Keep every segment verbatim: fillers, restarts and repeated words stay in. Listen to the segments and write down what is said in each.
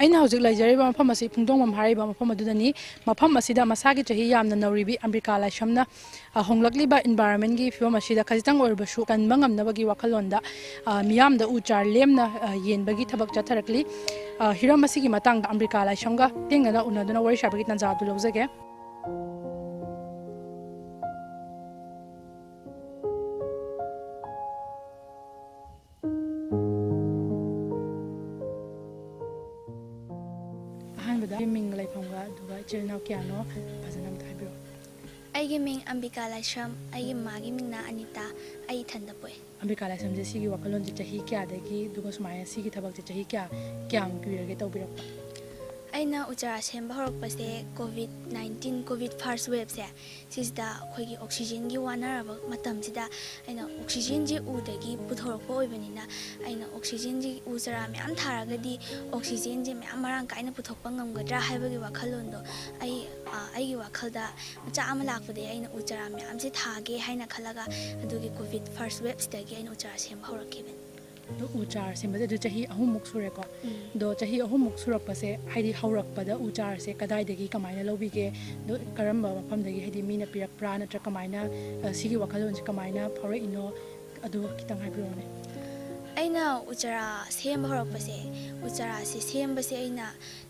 ꯑꯩꯅ ꯍꯧꯖꯤꯛ ꯂꯩꯖꯔꯤꯕ ꯃꯐꯝ ꯑꯁꯤ ꯄꯨꯡꯗꯣꯡꯕꯝ ꯍꯥꯏꯔꯤꯕ ꯃꯐꯝ ꯑꯗꯨꯗꯅꯤ꯫ ꯃꯐꯝ ꯑꯁꯤꯗ ꯃꯁꯥꯒꯤ ꯆꯍꯤ ꯌꯥꯝꯅ ꯅꯧꯔꯤꯕꯤ ꯑꯝꯕꯤꯀꯥ ꯂꯥꯏꯁ꯭ꯔꯝꯅ, ꯑ, ꯍꯣꯡꯂꯛꯂꯤꯕ environment ꯀꯤ ꯐꯤꯕꯝ ꯑꯁꯤꯗ ꯈꯖꯤꯛꯇꯪ ꯑꯣꯏꯔꯕꯁꯨ ꯀꯟꯕ ꯉꯝꯅꯕꯒꯤ ꯋꯥꯈꯜꯂꯣꯟꯗ, ꯑ, ꯃꯤꯌꯥꯝꯗ ꯎ ꯆꯥꯔ ꯂꯦꯝꯅ, ꯑ, ꯌꯦꯟꯕꯒꯤ ꯊꯕꯛ ꯆꯠꯊꯔꯛꯂꯤ꯫ ꯑ, ꯍꯤꯔꯝ ꯑꯁꯤꯒꯤ ꯃꯇꯥꯡꯗ ꯑꯝꯕꯤꯀꯥ ꯂꯥꯏꯁ꯭ꯔꯝꯒ ꯇꯦꯡꯅꯅ ꯎꯅꯗꯨꯅ ꯋꯥꯔꯤ ꯁꯥꯕꯒꯤ ꯇꯥꯟꯖꯥ ꯑꯗꯨ ꯂꯧꯖꯒꯦ꯫ ꯑꯍꯥꯟꯕꯗ ꯃꯤꯡ, ꯂꯩꯐꯝꯒ, ꯑꯗꯨꯒ ꯏꯆꯤꯜ ꯏꯅꯥꯎ ꯀꯌꯥꯅꯣ ꯐꯖꯅ ꯑꯝꯇ ꯍꯥꯏꯕꯤꯔꯛꯑꯣ꯫ ꯑꯩꯒꯤ ꯃꯤꯡ ꯑꯝꯕꯤꯀꯥ ꯂꯥꯏꯁ꯭ꯔꯝ, ꯑꯩꯒꯤ ꯃꯃꯥꯒꯤ ꯃꯤꯡꯅ ꯑꯅꯤꯇꯥ, ꯑꯩ ꯏꯊꯟꯗ ꯄꯣꯛꯑꯦ꯫ ꯑꯝꯕꯤꯀꯥ ꯂꯥꯏꯁ꯭ꯔꯝꯁꯦ, ꯁꯤꯒꯤ ꯋꯥꯈꯜꯂꯣꯟꯁꯦ ꯆꯍꯤ ꯀꯌꯥꯗꯒꯤ, ꯑꯗꯨꯒ ꯁꯨꯃꯥꯏꯅ ꯁꯤꯒꯤ ꯊꯕꯛꯁꯦ ꯆꯍꯤ ꯀꯌꯥ, ꯀꯌꯥꯝ ꯀꯨꯏꯔꯒꯦ ꯇꯧꯕꯤꯔꯛꯄ? ꯑꯩꯅ ꯎ ꯆꯥꯔꯥ ꯁꯦꯝꯕ ꯍꯧꯔꯛꯄꯁꯦ COVID nineteen, COVID first wave ꯁꯦ, ꯁꯤꯁꯤꯗ ꯑꯩꯈꯣꯏꯒꯤ oxygen ꯒꯤ ꯋꯥꯅꯔꯕ ꯃꯇꯝꯁꯤꯗ ꯑꯩꯅ oxygen ꯁꯦ ꯎꯗꯒꯤ ꯄꯨꯊꯣꯔꯛꯄ ꯑꯣꯏꯕꯅꯤꯅ, ꯑꯩꯅ oxygen ꯁꯦ, ꯎ ꯆꯥꯔꯥ ꯃꯌꯥꯝ ꯊꯥꯔꯒꯗꯤ oxygen ꯁꯦ ꯃꯌꯥꯝ ꯃꯔꯥꯡ ꯀꯥꯏꯅ ꯄꯨꯊꯣꯛꯄ ꯉꯝꯒꯗ꯭ꯔꯥ ꯍꯥꯏꯕꯒꯤ ꯋꯥꯈꯜꯂꯣꯟꯗꯣ ꯑꯩ, ꯑ, ꯑꯩꯒꯤ ꯋꯥꯈꯜꯗ ꯃꯆꯥ ꯑꯃ ꯂꯥꯛꯄꯗꯒꯤ ꯑꯩꯅ ꯎ ꯆꯥꯔꯥ ꯃꯌꯥꯝꯁꯦ ꯊꯥꯒꯦ ꯍꯥꯏꯅ ꯈꯜꯂꯒ, ꯑꯗꯨꯒꯤ COVID first wave ꯁꯤꯗꯒꯤ ꯑꯩꯅ ꯎ ꯆꯥꯔꯥ ꯁꯦꯝꯕ ꯍꯧꯔꯛꯈꯤꯕꯅꯤ꯫ ꯑꯗꯣ ꯎ ꯆꯥꯔ ꯁꯦꯝꯕꯁꯦ ꯑꯗꯨ ꯆꯍꯤ ꯑꯍꯨꯝꯃꯨꯛ ꯁꯨꯔꯦꯀꯣ? ꯎꯝ꯫ ꯑꯗꯣ ꯆꯍꯤ ꯑꯍꯨꯝꯃꯨꯛ ꯁꯨꯔꯛꯄꯁꯦ, ꯍꯥꯏꯗꯤ ꯍꯧꯔꯛꯄꯗ ꯎ ꯆꯥꯔꯁꯦ ꯀꯗꯥꯏꯗꯒꯤ ꯀꯃꯥꯏꯅ ꯂꯧꯕꯤꯒꯦ? ꯑꯗꯣ ꯀꯔꯝꯕ ꯃꯐꯝꯗꯒꯤ, ꯍꯥꯏꯗꯤ ꯃꯤꯅ ꯄꯤꯔꯛꯄ꯭ꯔꯥ, ꯅꯠꯇ꯭ꯔꯒ ꯀꯃꯥꯏꯅ, ꯑ, ꯁꯤꯒꯤ ꯋꯥꯈꯜꯂꯣꯟꯁꯦ ꯀꯃꯥꯏꯅ ꯐꯥꯎꯔꯛꯏꯅꯣ? ꯑꯗꯨ ꯈꯤꯇꯪ ꯍꯥꯏꯕꯤꯔꯛꯑꯣꯅꯦ꯫ ꯑꯩꯅ ꯎ ꯆꯥꯔꯥ ꯁꯦꯝꯕ ꯍꯧꯔꯛꯄꯁꯦ, ꯎ ꯆꯥꯔꯥꯁꯦ ꯁꯦꯝꯕꯁꯦ ꯑꯩꯅ,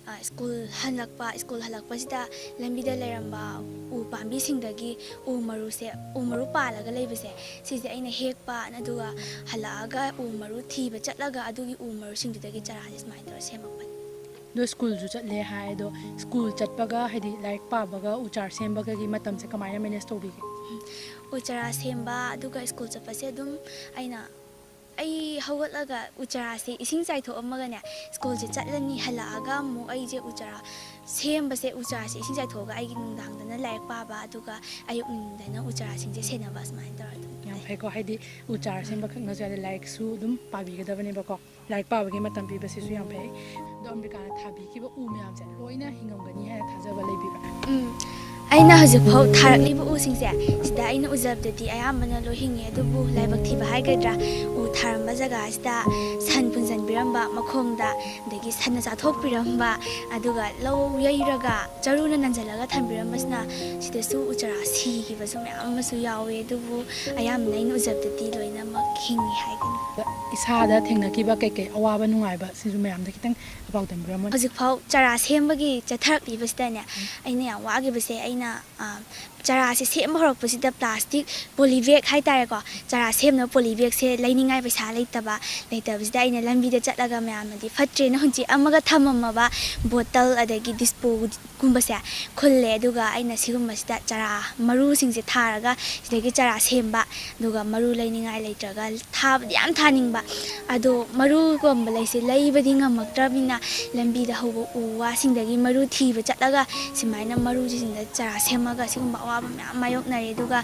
ꯑ, ꯁ꯭ꯀꯨꯜ ꯍꯜꯂꯛꯄ, ꯁ꯭ꯀꯨꯜ ꯍꯜꯂꯛꯄꯁꯤꯗ ꯂꯝꯕꯤꯗ ꯂꯩꯔꯝꯕ ꯎ ꯄꯥꯝꯕꯤꯁꯤꯡꯗꯒꯤ ꯎ ꯃꯔꯨꯁꯦ, ꯎ ꯃꯔꯨ ꯄꯥꯜꯂꯒ ꯂꯩꯕꯁꯦ, ꯁꯤꯁꯦ ꯑꯩꯅ ꯍꯦꯛꯄ, ꯑꯗꯨꯒ ꯍꯜꯂꯛꯑꯒ ꯎ ꯃꯔꯨ ꯊꯤꯕ ꯆꯠꯂꯒ ꯑꯗꯨꯒꯤ ꯎ ꯃꯔꯨꯁꯤꯡꯗꯨꯗꯒꯤ ꯆꯥꯔꯥꯁꯦ ꯁꯨꯃꯥꯏꯅ ꯇꯧꯔ ꯁꯦꯝꯃꯛꯄꯅꯤ꯫ ꯑꯗꯣ ꯁ꯭ꯀꯨꯜꯁꯨ ꯆꯠꯂꯦ ꯍꯥꯏ, ꯑꯗꯣ ꯁ꯭ꯀꯨꯜ ꯆꯠꯄꯒ, ꯍꯥꯏꯗꯤ ꯂꯥꯏꯔꯤꯛ ꯄꯥꯕꯒ ꯎ ꯆꯥꯔ ꯁꯦꯝꯕꯒꯒꯤ ꯃꯇꯝꯁꯦ ꯀꯃꯥꯏꯅ manage ꯇꯧꯕꯤꯒꯦ? ꯎ ꯆꯥꯔꯥ ꯁꯦꯝꯕ ꯑꯗꯨꯒ ꯁ꯭ꯀꯨꯜ ꯆꯠꯄꯁꯦ ꯑꯗꯨꯝ ꯑꯩꯅ, ꯑꯩ ꯍꯧꯒꯠꯂꯒ ꯎ ꯆꯥꯔꯥꯁꯦ ꯏꯁꯤꯡ ꯆꯥꯏꯊꯣꯛꯑꯝꯃꯒꯅꯦ, ꯁ꯭ꯀꯨꯜꯁꯦ ꯆꯠꯂꯅꯤ, ꯍꯜꯂꯛꯑꯒ ꯑꯃꯨꯛ ꯑꯩꯁꯦ ꯎ ꯆꯥꯔꯥ ꯁꯦꯝꯕꯁꯦ, ꯎ ꯆꯥꯔꯥꯁꯦ ꯏꯁꯤꯡ ꯆꯥꯏꯊꯣꯛꯑꯒ ꯑꯩꯒꯤ ꯅꯨꯡꯗꯥꯡꯗꯅ ꯂꯥꯏꯔꯤꯛ ꯄꯥꯕ, ꯑꯗꯨꯒ ꯑꯌꯨꯛ ꯅꯨꯡꯊꯤꯟꯗꯅ ꯎ ꯆꯥꯔꯥꯁꯤꯡꯁꯦ ꯁꯦꯟꯅꯕ, ꯁꯨꯃꯥꯏꯅ ꯇꯧꯔ ꯑꯗꯨꯝ ꯌꯥꯝ ꯂꯩ꯫ ꯐꯩꯀꯣ, ꯍꯥꯏꯗꯤ ꯎ ꯆꯥꯔ ꯁꯦꯝꯕ ꯈꯛ ꯅꯠꯇ꯭ꯔꯒ ꯂꯥꯏꯔꯤꯛꯁꯨ ꯑꯗꯨꯝ ꯄꯥꯕꯤꯒꯗꯕꯅꯦꯕꯀꯣ꯫ ꯂꯥꯏꯔꯤꯛ ꯄꯥꯕꯒꯤ ꯃꯇꯝ ꯄꯤꯕꯁꯤꯁꯨ ꯌꯥꯝ ꯐꯩ꯫ ꯑꯗꯣ ꯑꯝꯕꯤꯀꯥꯅ ꯊꯥꯕꯤꯈꯤꯕ ꯎ ꯃꯌꯥꯝꯁꯦ ꯂꯣꯏꯅ ꯍꯤꯡꯉꯝꯒꯅꯤ ꯍꯥꯏꯅ ꯊꯥꯖꯕ ꯂꯩꯕꯤꯕ꯭ꯔꯥ? ꯎꯝ꯫ ꯑꯩꯅ ꯍꯧꯖꯤꯛꯐꯥꯎ ꯊꯥꯔꯛꯂꯤꯕ ꯎꯁꯤꯡꯁꯦ, ꯁꯤꯗ ꯑꯩꯅ ꯎꯖꯕꯗꯗꯤ ꯑꯌꯥꯝꯕꯅ ꯂꯣꯏ ꯍꯤꯡꯉꯦ, ꯑꯗꯨꯕꯨ ꯂꯥꯏꯕꯛ ꯊꯤꯕ ꯍꯥꯏꯒꯗ꯭ꯔꯥ, ꯎ ꯊꯥꯔꯝꯕ ꯖꯒꯥꯁꯤꯗ ꯁꯟ ꯄꯨꯟꯁꯤꯟꯕꯤꯔꯝꯕ ꯃꯈꯣꯡꯗ, ꯑꯗꯒꯤ ꯁꯟꯅ ꯆꯥꯊꯣꯛꯄꯤꯔꯝꯕ, ꯑꯗꯨꯒ ꯂꯧ ꯌꯩꯔꯒ ꯆꯔꯨꯅ ꯅꯟꯁꯤꯜꯂꯒ ꯊꯝꯕꯤꯔꯝꯕꯁꯤꯅ ꯁꯤꯗꯁꯨ ꯎ ꯆꯥꯔꯥ ꯁꯤꯈꯤꯕꯁꯨ ꯃꯌꯥꯝ ꯑꯃꯁꯨ ꯌꯥꯎꯋꯦ꯫ ꯑꯗꯨꯕꯨ ꯑꯌꯥꯝꯕꯅ ꯑꯩꯅ ꯎꯖꯕꯗꯗꯤ ꯂꯣꯏꯅꯃꯛ ꯍꯤꯡꯉꯤ ꯍꯥꯏꯒꯅꯤ꯫ ꯏꯁꯥꯗ ꯊꯦꯡꯅꯈꯤꯕ ꯀꯩꯀꯩ ꯑꯋꯥꯕ ꯅꯨꯡꯉꯥꯏꯕ, ꯁꯤꯁꯨ ꯃꯌꯥꯝꯗ ꯈꯤꯇꯪ ꯄꯥꯎ ꯇꯝꯕꯤꯔꯝꯃꯣ꯫ ꯍꯧꯖꯤꯛꯐꯥꯎ ꯆꯥꯔꯥ ꯁꯦꯝꯕꯒꯤ ꯆꯠꯊꯔꯛꯂꯤꯕꯁꯤꯗꯅꯦ, ꯑꯩꯅ ꯌꯥꯝ ꯋꯥꯈꯤꯕꯁꯦ, ꯑꯩꯅ, ꯑ, ꯆꯥꯔꯥꯁꯦ ꯁꯦꯝꯕ ꯍꯧꯔꯛꯄꯁꯤꯗ ꯄ꯭ꯂꯥꯁꯇꯤꯛ ꯄꯣꯂꯤꯕꯦꯛ ꯍꯥꯏꯇꯥꯔꯦꯀꯣ, ꯆꯥꯔꯥ ꯁꯦꯝꯅꯕ ꯄꯣꯂꯤꯕꯦꯛꯁꯦ ꯂꯩꯅꯤꯡꯉꯥꯏ ꯄꯩꯁꯥ ꯂꯩꯇꯕ, ꯂꯩꯇꯕꯁꯤꯗ ꯑꯩꯅ ꯂꯝꯕꯤꯗ ꯆꯠꯂꯒ ꯃꯌꯥꯝꯅꯗꯤ ꯐꯠꯇ꯭ꯔꯦꯅ ꯍꯨꯟꯆꯦꯛ ꯑꯃꯒ ꯊꯝꯃꯝꯃꯕ ꯕꯣꯇꯜ ꯑꯗꯒꯤ ꯗꯤꯁꯄꯣꯒꯨꯝꯕꯁꯦ ꯈꯨꯜꯂꯦ꯫ ꯑꯗꯨꯒ ꯑꯩꯅ ꯁꯤꯒꯨꯝꯕꯁꯤꯗ ꯆꯥꯔꯥ ꯃꯔꯨꯁꯤꯡꯁꯦ ꯊꯥꯔꯒ ꯁꯤꯗꯒꯤ ꯆꯥꯔꯥ ꯁꯦꯝꯕ, ꯑꯗꯨꯒ ꯃꯔꯨ ꯂꯩꯅꯤꯡꯉꯥꯏ ꯂꯩꯇ꯭ꯔꯒ ꯊꯥꯕꯗꯤ ꯌꯥꯝ ꯊꯥꯅꯤꯡꯕ, ꯑꯗꯣ ꯃꯔꯨꯒꯨꯝꯕ ꯂꯩꯁꯦ ꯂꯩꯕꯗꯤ ꯉꯝꯃꯛꯇ꯭ꯔꯕꯅꯤꯅ ꯂꯝꯕꯤꯗ ꯍꯧꯕ ꯎ ꯋꯥꯁꯤꯡꯗꯒꯤ ꯃꯔꯨ ꯊꯤꯕ ꯆꯠꯂꯒ ꯁꯨꯃꯥꯏꯅ ꯃꯔꯨꯁꯤꯡꯗ ꯆꯥꯔꯥ ꯁꯦꯝꯃꯒ ꯁꯤꯒꯨꯝꯕ ꯑꯋꯥꯕ ꯃꯌꯥꯝ ꯃꯥꯌꯣꯛꯅꯔꯦ꯫ ꯑꯗꯨꯒ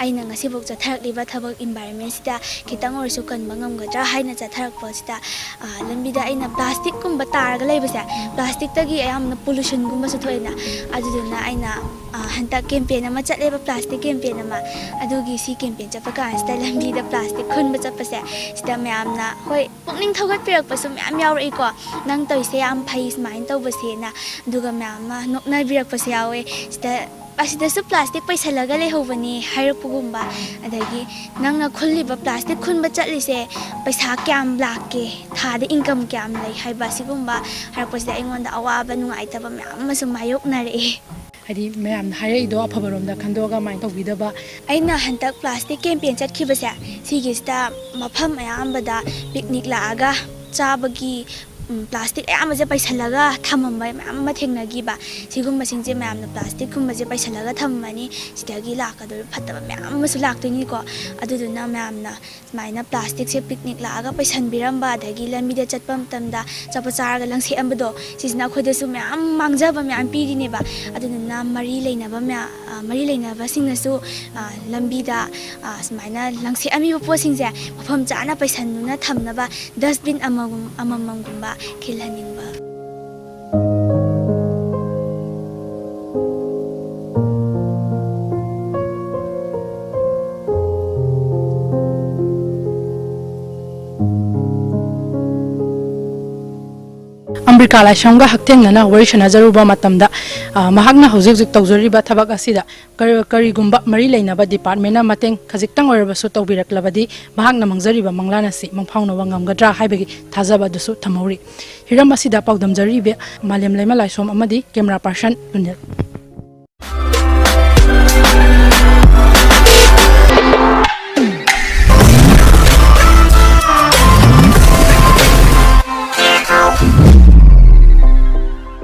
ꯑꯩꯅ ꯉꯁꯤꯐꯥꯎ ꯆꯠꯊꯔꯛꯂꯤꯕ ꯊꯕꯛ environmentꯁꯤꯗ ꯈꯤꯇꯪ ꯑꯣꯏꯔꯁꯨ ꯀꯟꯕ ꯉꯝꯒꯗ꯭ꯔꯥ ꯍꯥꯏꯅ ꯆꯠꯊꯔꯛꯄꯁꯤꯗ, ꯑ, ꯂꯝꯕꯤꯗ ꯑꯩꯅ ꯄ꯭ꯂꯥꯁꯇꯤꯛꯀꯨꯝꯕ ꯇꯥꯔꯒ ꯂꯩꯕꯁꯦ, ꯄ꯭ꯂꯥꯁꯇꯤꯛꯇꯒꯤ ꯑꯌꯥꯝꯕꯅ pollutionꯒꯨꯝꯕꯁꯨ ꯊꯣꯛꯑꯦꯅ, ꯑꯗꯨꯗꯨꯅ ꯑꯩꯅ, ꯑ, ꯍꯟꯗꯛ campaign ꯑꯃ ꯆꯠꯂꯦꯕ, ꯄ꯭ꯂꯥꯁꯇꯤꯛ campaign ꯑꯃ꯫ ꯑꯗꯨꯒꯤ ꯁꯤ campaign ꯆꯠꯄ ꯀꯥꯟꯁꯤꯗ ꯂꯝꯕꯤꯗ ꯄ꯭ꯂꯥꯁꯇꯤꯛ ꯈꯨꯟꯕ ꯆꯠꯄꯁꯦ, ꯁꯤꯗ ꯃꯌꯥꯝꯅ, ꯍꯣꯏ, ꯄꯨꯛꯅꯤꯡ ꯊꯧꯒꯠꯄꯤꯔꯛꯄꯁꯨ ꯃꯌꯥꯝ ꯌꯥꯎꯔꯛꯏꯀꯣ, "ꯅꯪ ꯇꯧꯔꯤꯁꯦ ꯌꯥꯝ ꯐꯩ, ꯁꯨꯃꯥꯏꯅ ꯇꯧꯕꯁꯦꯅ"꯫ ꯑꯗꯨꯒ ꯃꯌꯥꯝ ꯑꯃ ꯅꯣꯛꯅꯕꯤꯔꯛꯄꯁꯨ ꯌꯥꯎꯋꯦ꯫ ꯁꯤꯗ, "ꯑꯁꯤꯗꯁꯨ ꯄ꯭ꯂꯥꯁꯇꯤꯛ ꯄꯩꯁꯜꯂꯒ ꯂꯩꯍꯧꯕꯅꯤ" ꯍꯥꯏꯔꯛꯄꯒꯨꯝꯕ, ꯑꯗꯒꯤ "ꯅꯪꯅ ꯈꯨꯜꯂꯤꯕ ꯄ꯭ꯂꯥꯁꯇꯤꯛ ꯈꯨꯟꯕ ꯆꯠꯂꯤꯁꯦ ꯄꯩꯁꯥ ꯀꯌꯥꯝ ꯂꯥꯛꯀꯦ, ꯊꯥꯗ income ꯀꯌꯥꯝ ꯂꯩ" ꯍꯥꯏꯕ, ꯑꯁꯤꯒꯨꯝꯕ ꯍꯥꯏꯔꯛꯄꯁꯤꯗ ꯑꯩꯉꯣꯟꯗ ꯑꯋꯥꯕ ꯅꯨꯡꯉꯥꯏꯇꯕ ꯃꯌꯥꯝ ꯑꯃꯁꯨ ꯃꯥꯌꯣꯛꯅꯔꯛꯑꯦ꯫ ꯍꯥꯏꯗꯤ ꯃꯌꯥꯝꯅ ꯍꯥꯏꯔꯛꯏꯗꯣ ꯑꯐꯕꯔꯣꯝꯗ ꯈꯟꯗꯣꯛꯑꯒ ꯑꯗꯨꯃꯥꯏꯅ ꯇꯧꯕꯤꯗꯕ꯫ ꯑꯩꯅ ꯍꯟꯗꯛ ꯄ꯭ꯂꯥꯁꯇꯤꯛ campaign ꯆꯠꯈꯤꯕꯁꯦ, ꯁꯤꯒꯤꯁꯤꯗ ꯃꯐꯝ ꯑꯌꯥꯝꯕꯗ picnic ꯂꯥꯛꯑꯒ ꯆꯥꯕꯒꯤ, ꯎꯝ, ꯄ꯭ꯂꯥꯁꯇꯤꯛ ꯑꯌꯥꯝꯕꯁꯦ ꯄꯩꯁꯜꯂꯒ ꯊꯝꯃꯝꯕ ꯃꯌꯥꯝ ꯑꯃ ꯊꯦꯡꯅꯈꯤꯕ꯫ ꯁꯤꯒꯨꯝꯕꯁꯤꯡꯁꯦ ꯃꯌꯥꯝꯅ ꯄ꯭ꯂꯥꯁꯇꯤꯛꯀꯨꯝꯕꯁꯦ ꯄꯩꯁꯜꯂꯒ ꯊꯝꯃꯝꯃꯅꯤ, ꯁꯤꯗꯒꯤ ꯂꯥꯛꯀꯗꯧꯔꯤꯕ ꯐꯠꯇꯕ ꯃꯌꯥꯝ ꯑꯃꯁꯨ ꯂꯥꯛꯇꯣꯏꯅꯤꯀꯣ꯫ ꯑꯗꯨꯗꯨꯅ ꯃꯌꯥꯝꯅ ꯁꯨꯃꯥꯏꯅ ꯄ꯭ꯂꯥꯁꯇꯤꯛꯁꯦ picnic ꯂꯥꯛꯑꯒ ꯄꯩꯁꯟꯕꯤꯔꯝꯕ, ꯑꯗꯒꯤ ꯂꯝꯕꯤꯗ ꯆꯠꯄ ꯃꯇꯝꯗ ꯑꯆꯥꯄꯣꯠ ꯆꯥꯔꯒ ꯂꯪꯁꯦꯛꯑꯝꯕꯗꯣ, ꯁꯤꯁꯤꯅ ꯑꯩꯈꯣꯏꯗꯁꯨ ꯃꯌꯥꯝ ꯃꯥꯡꯖꯕ ꯃꯌꯥꯝ ꯄꯤꯔꯤꯅꯦꯕ꯫ ꯑꯗꯨꯗꯨꯅ ꯃꯔꯤ ꯂꯩꯅꯕ ꯃꯌꯥꯝ, ꯑ, ꯃꯔꯤ ꯂꯩꯅꯕꯁꯤꯡꯅꯁꯨ, ꯑ, ꯂꯝꯕꯤꯗ, ꯑ, ꯁꯨꯃꯥꯏꯅ ꯂꯪꯁꯦꯛꯑꯝꯃꯤꯕ ꯄꯣꯠꯁꯤꯡꯁꯦ ꯃꯐꯝ ꯆꯥꯅ ꯄꯩꯁꯟꯗꯨꯅ ꯊꯝꯅꯕ dustbin ꯑꯃꯒꯨꯝ-, ꯑꯃꯃꯝꯒꯨꯝꯕ ꯈꯤꯜꯍꯟꯅꯤꯡꯕ꯫ ꯀꯥ ꯂꯥꯏꯁ꯭ꯔꯝꯒ ꯍꯛꯊꯦꯡꯅꯅ ꯋꯥꯔꯤ ꯁꯥꯟꯅꯖꯔꯨꯕ ꯃꯇꯝꯗ, ꯑ, ꯃꯍꯥꯛꯅ ꯍꯧꯖꯤꯛ ꯍꯧꯖꯤꯛ ꯇꯧꯖꯔꯤꯕ ꯊꯕꯛ ꯑꯁꯤꯗ ꯀꯔꯤ-, ꯀꯔꯤꯒꯨꯝꯕ ꯃꯔꯤ ꯂꯩꯅꯕ departmentꯅ ꯃꯇꯦꯡ ꯈꯖꯤꯛꯇꯪ ꯑꯣꯏꯔꯕꯁꯨ ꯇꯧꯕꯤꯔꯛꯂꯕꯗꯤ ꯃꯍꯥꯛꯅ ꯃꯪꯖꯔꯤꯕ ꯃꯪꯂꯥꯟ ꯑꯁꯤ ꯃꯪꯐꯥꯎꯅꯕ ꯉꯝꯒꯗ꯭ꯔꯥ ꯍꯥꯏꯕꯒꯤ ꯊꯥꯖꯕ ꯑꯗꯨꯁꯨ ꯊꯝꯍꯧꯔꯤ꯫ ꯍꯤꯔꯝ ꯑꯁꯤꯗ ꯄꯥꯎꯗꯝꯖꯔꯤꯕ ꯃꯥꯂꯦꯝ ꯂꯩꯃ ꯂꯥꯏꯁ꯭ꯔꯝ ꯑꯃꯗꯤ camera person ꯂꯨꯅꯦꯜ꯫